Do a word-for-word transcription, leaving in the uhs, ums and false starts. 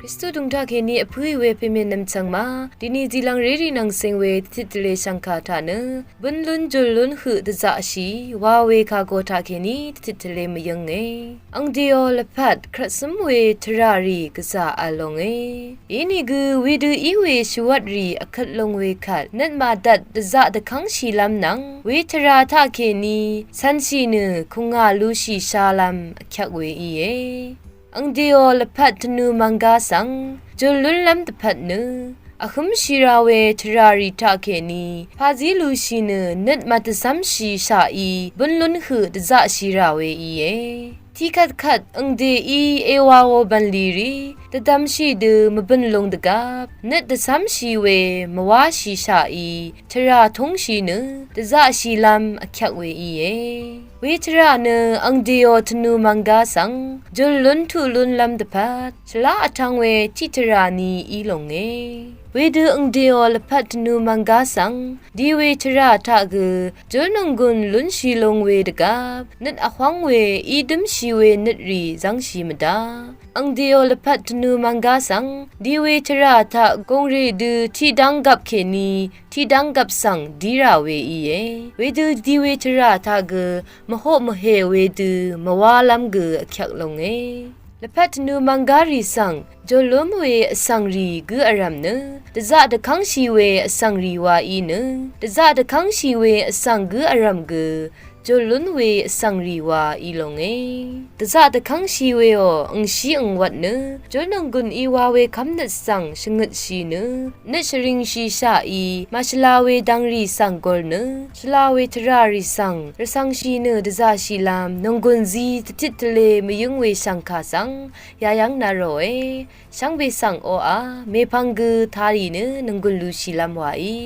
Kristu dvng taq kèní vpǿì we pèmènvm chvngma dini zìlvng rérì nvng seng we dvtit tvle shvngkà taq nø bǿn lún jùl lún høq dvzaqshì wa we kagó taq kèní dvtit tvle mvyǿnge. Angdeò lvpat krvtsǿm we tvrà rì gvzà v̄l lónge. Inìgø wedø í we shvwvtrì vkvt lóng we kvt nøt màdvt dvzaq dvkv́ngshìlv́m nvng we tvrà taq kèní cv̄nshì nø kùngà lushì shalv́m vkyvk we íe. Angdeò lvpat tvnù mv̀nggá svng jùl lúnlv́m dvpvt nø vhǿmshì rà we tvrà rì taq kèní pazí lushì nø nøt màdvcv́mshì shaqí bǿn lún høq dvzaqshì rà we íe. Tiqkvtkvt angdeí ewaò bv̀nlì rì dvdvmshì dø mvbø̀n lung dvgvp nøt dvcv́mshì we mvwáshì shaqí tvrà túngshì nø dvzaqshìlv́m vkyvk we íe. We tvrà nø angdeò tvnù mv̀nggá svng jùl lún tuq lúnlv́m dvpvt shvlá vtv̄ng we tiqtvrà ní í lónge. Wedø angdeò lvpat tvnù mv̀nggá svng di we tvrà taq gø jùl nònggùn lúnshì lung we dvgvp nøt vhwv́ng we í dǿmshì we nøt rì zv́ngshì mvdá. Angdeò lvpat tvnù mv̀nggá svng di we tvrà taq gùngrì dø tiqdv́ng gvp kèní tiqdv́ng gvp svng dí rà we íe. Wedø di we tvrà taq gø mvhoq mvhè wedø mvwálv́m gø vkyvk lónge. Lvpat tvnù mv̀nggá rì svng jùl lún we vsvng rì gǿ vrv̀m nø dvzaq dvkv́ngshì we vsvng rì wa í nø dvzaq dvkv́ngshì we vsvng gǿ vrv̀m gø jùl lún we vsvng rì wa í lónge. Dvzaq dvkv́ngshì weò angshí angwvt nø jùl nònggùn í wa we kv́mnøt svng shvngøtshì nø nøt shvringshì shaqí màshvla we dv̄ng rì svng gùr nø shvla we tvrà rì svng rvcv̄ngshì nø dvzaqshìlv́m nònggùn zí dvtit tvle mvyǿng we shv̀ngkà svng yayv́ng nà ròe. Shvngbe svng oqà mèpvng gø tarì nø nònggùn lushìlv́m waí